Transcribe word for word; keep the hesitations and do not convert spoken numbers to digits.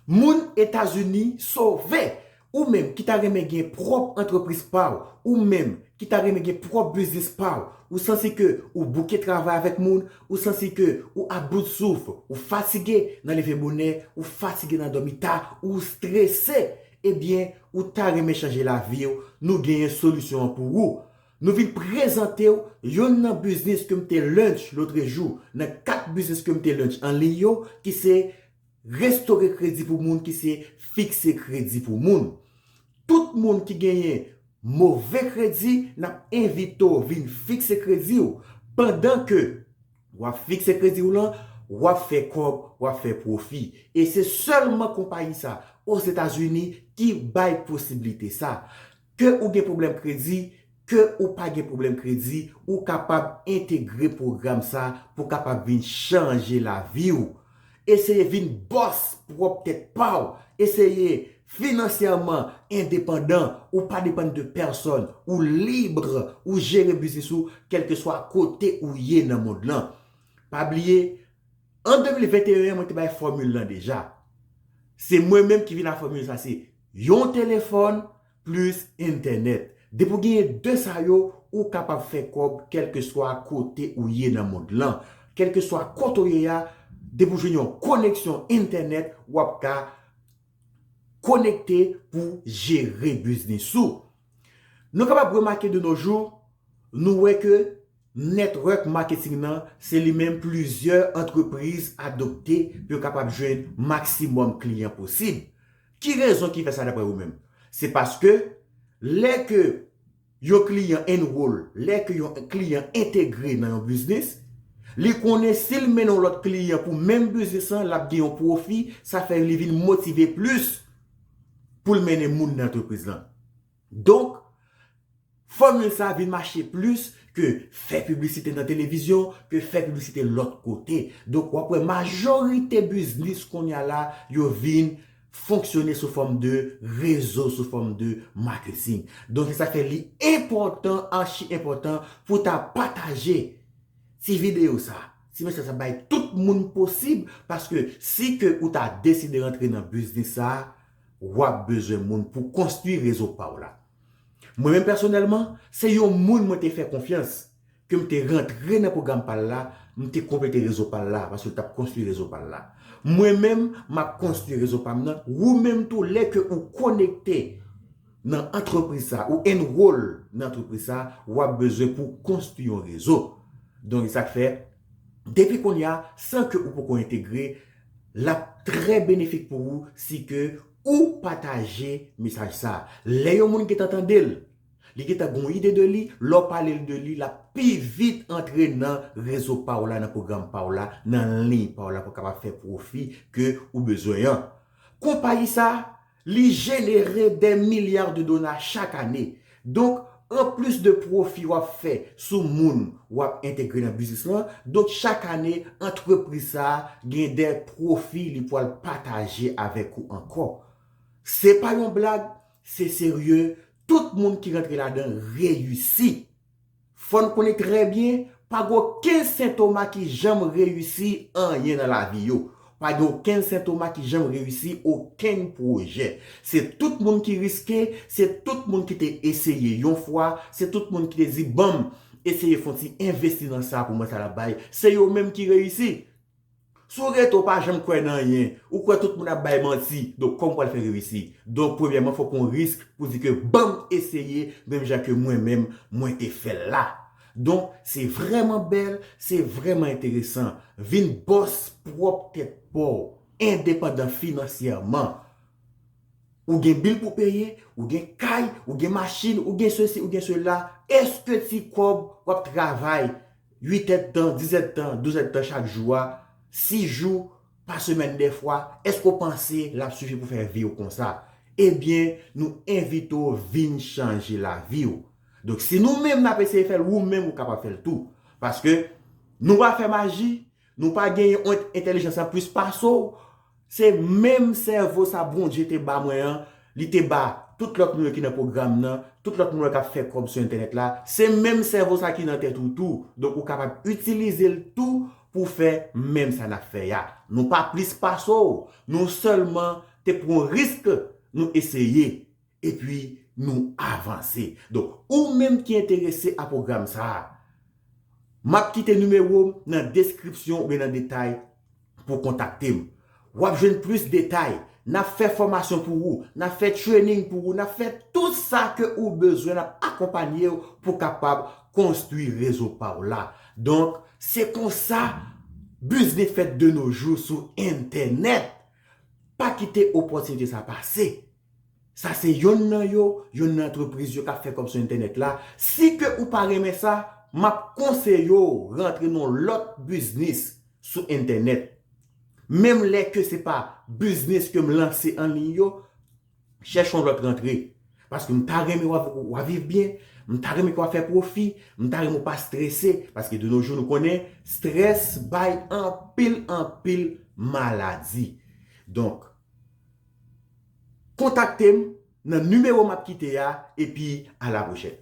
Moun Etazini sove! Ou menm ki ta renmen gen pwòp antrepriz pa w, ou menm ki ta renmen gen pwòp biznis pa w, ou santi ke ou bouke travay avèk moun, ou santi ke ou ap bout souf, ou fatige nan leve bonè, ou fatige nan dòmi ta, ou strese, ebyen, ou ta renmen chanje lavi w, nou genyen solisyon an pou ou. Nou vin prezante w yonn nan biznis ke m te launch lotrejou, nan kat biznis ke m te launch an liy yo, ki se restore kredi pou moun, ki se fikse kredi pou moun. Tout moun ki genyen move kredi, n ap envite w vin fikse kredi w. Pandan ke w ap fikse kredi w lan, w ap fè kòb, w ap fè pwofi. E se sèlman konpayi sa Ozetazini ki bay posiblite sa. Ke ou gen pwoblèm kredi, ke ou pa gen pwoblèm kredi, ou kapab entegre pwogram sa pou kapab vin chanje lavi w. Eseye vin bòs pwòp tèt pa w. Eseye finansyèman endepandan, ou pa depann de pèsòn, ou lib, ou jere biznis ou, kèlkeswa kote ou ye nan mond lan. Pa bliye, an de mil venteyen, mwen te bay fòmil lan deja. Se mwen menm ki vin ak fòmil sa, se yon telefòn plis entènèt. Depi w genyen de sa yo, ou kapab fè kòb kèlkeswa kote ou ye nan mond lan. Kèlkeswa kote w ye a, depi w jwenn yon koneksyon entènèt, w ap ka konekte pou jere biznis ou. Nou kapab remake de nos jours, nou wè ke network marketing nan, se li menm plizyè antrepriz adopte pou yo kapab jwenn maksimòm kliyan posib. Ki rezon ki fè sa daprè ou menm? Se paske lè ke yon kliyan enroll, lè ke yon kliyan entegre nan yon biznis, li konnen si l mennen yon lòt kliyan pou menm biznis lan, l ap gen yon pwofi, sa fè li vin motive plis pou l mennen moun nan antrepriz lan. Donk, fòmil sa vin mache plis ke fè piblisite nan televizyon, ke fè piblisite lòt kote. Donk, w ap wè majorite biznis kounye a la, yo vin fonksyone sou fòm de rezo, sou fòm de maketing. Donk, se sa fè li enpòtan, achi enpòtan pou ta pataje ti videyo sa, ti mesaj sa bay tout moun posib, paske si ke ou ta deside rantre nan biznis sa, w ap bezwen moun pou konstwi rezo pa w la. Mwen menm pèsonèlman, se yon moun mwen te fè konfyans, ke m te rantre nan pwogram pa l la, m te konplete rezo pa l la, paske l t ap konstwi rezo pa l la. Mwen menm, m ap konstwi rezo pa m nan, ou menm tou, lè ke ou konekte nan antrepriz sa, ou enroll nan antrepriz sa, w ap bezwen pou konstwi yon rezo. Donk, se sa k fè, depi kounye a, san ke ou poko entegre, l ap trè benefik pou ou si ke ou pataje mesaj sa. Lè yon moun gentan tande l, li gentan gon ide de li, lè w pale l de li, l ap pi vit antre nan rezo pa w la, nan pwogram pa w la, nan liy pa w la pou w kapab fè pwofi ke ou bezwen an. Konpayi sa, li jenere dè milya de dola chak ane. Donk, anplis de pwofi w ap fè sou moun w ap entegre nan biznis lan, donk chak ane, antrepriz sa a gen dè pwofi li pral pataje avèk ou ankò. Se pa yon blag, se serye, tout moun ki rantre ladan reyisi. Fò n konnen trè byen, pa gen okenn Sentoma ki janm reyisi anyen nan lavi yo. Pa gen okenn Sentoma ki janm reyisi okenn pwojè. Se tout moun ki riske, se tout moun ki te eseye yon fwa, se tout moun ki te di, "Ban m eseye fè yon ti envesti nan sa pou m wè sa l ap bay." Se yo menm ki reyisi. Si w rete w pa janm kwè nan anyen, ou kwè tout moun ap bay manti, donk kòman w pral fè reyisi? Donk, premyèman, fòk w pran risk pou di ke ban m eseye, menm jan ke mwen menm, mwen te fè l la. Donk, se vrèman bèl, se vrèman enteresan. Vin bòs pwòp tèt pa w, endepandan finansyèman. Ou gen bil pou peye, ou gen kay, ou gen machin, ou gen sesi, ou gen sela. Èske ti kòb w ap travay uit èdtan, dis èdtan, douz èdtan chak jou a, sis jou pa semèn dèfwa, èske w panse l ap sifi pou fè vi w konsa? Ebyen, nou envite w vin chanje lavi w. Donk, si nou menm n ap eseye fè l, ou menm ou kapab fè l tou. Paske nou pa fè maji, nou pa genyen yon entèlijans an plis pase w. Se menm sèvo sa Bondye te ba mwen an, li te ba tout lòt moun yo ki nan pwogram nan, tout lòt moun yo k ap fè kòb sou entènèt la. Se menm sèvo sa ki nan tèt ou tou. Donk, ou kapab itilize l tou pou fè menm sa n ap fè a. Nou pa plis pase w. Nou sèlman te pran risk, nou eseye, epi nou avanse. Donk, ou menm ki enterese a pwogram sa a, m ap kite nimewo m nan deskripsyon oubyen nan detay pou kontakte m. W ap jwenn plis detay. N ap fè fòmasyon pou ou, n ap fè training pou ou, n ap fè tout sa ke ou bezwen, n ap akonpanye w pou kapab konstwi rezo pa w la. Donk, se konsa biznis fèt de nos jours sou entènèt. Pa kite opòtinite sa pase. Sa se yonn nan yo, yonn nan antrepriz yo k ap fè kòb sou entènèt la. Si ke ou pa renmen sa, m ap konseye w rantre nan lòt biznis sou entènèt. Menm lè ke se pa biznis ke m lanse an liy yo, chèche yon lòt rantre. Paske m ta renmen w a, w a viv byen, m ta renmen ke w a fè pwofi, m ta renmen w pa strese. Paske de nos jours, nou konnen, strès bay anpil, anpil maladi. Donk, kontakte m nan nimewo m ap kite a, epi a la pwochèn.